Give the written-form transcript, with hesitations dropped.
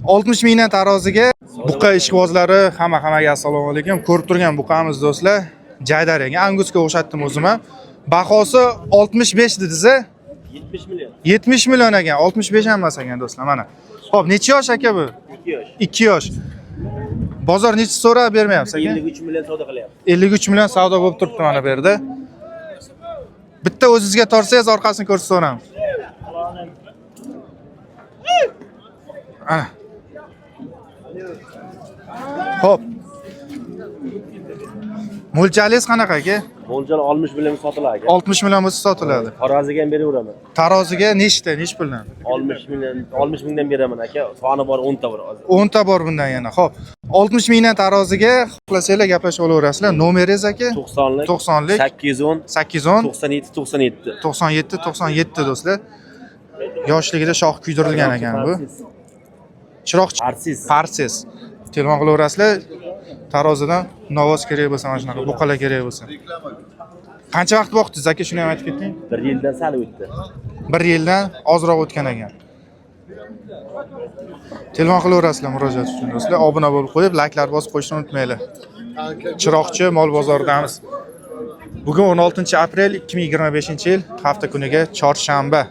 60 mingdan taroziga buqa ishqibozlari, hamma hammaga assalomu alaykum. Ko'rib turgan buqamiz, do'stlar, jaydar ekan. Angusga o'xshatdim o'zim ham. Bahosi 65 dedingiz-a? 70 million. 70 million ekan, 65 ham emas ekan, do'stlar, mana. Xo'p, necha yosh aka bu? 2 yosh. 2 yosh. Bozor necha so'rab bermayapsiz aka? 53 million savdo qilyapti. 53 million savdo bo'lib turibdi mana bu yerda. Bitta o'zizga tortsangiz, orqasini ko'rsatib. Ana. Xo'p. Mo'ljalingiz qanaqa aka? Mo'ljal 60 million sotiladi aka. 60 million bo'lsa sotiladi. Taroziga ham beraveraman. Taroziga nechta, nech puldan? 60 million, 60 mingdan beraman aka. Soni bor 10 ta bor hozir. 10 ta bor bundan yana. Xo'p. 60 mingdan taroziga, xohlasanglar gaplashib olaverasizlar. Nomeringiz aka? 90lik, 90lik, 810, 810, 97, 97. 97 97, do'stlar. Yoshligida shox kuydirilgan ekan bu. Chiroqchi. Arsiz. Parsiz. Telefon qilaverasizlar. Tarozidan novoz kerak bo'lsa, mana shunaqa buqalar kerak bo'lsa. Qancha vaqt boqdingiz aka, shuni ham aytib keting. Bir yildan sal o'tdi. Bir yildan ozroq o'tgan ekan. Telefon qilaverasizlar murojaat uchun, do'stlar. Obuna bo'lib qo'yib, layklar bosib qo'yishni unutmanglar. Chiroqchi mol bozoridamiz. Bugun 16 aprel 2025 yil, hafta kuniga chorshanba.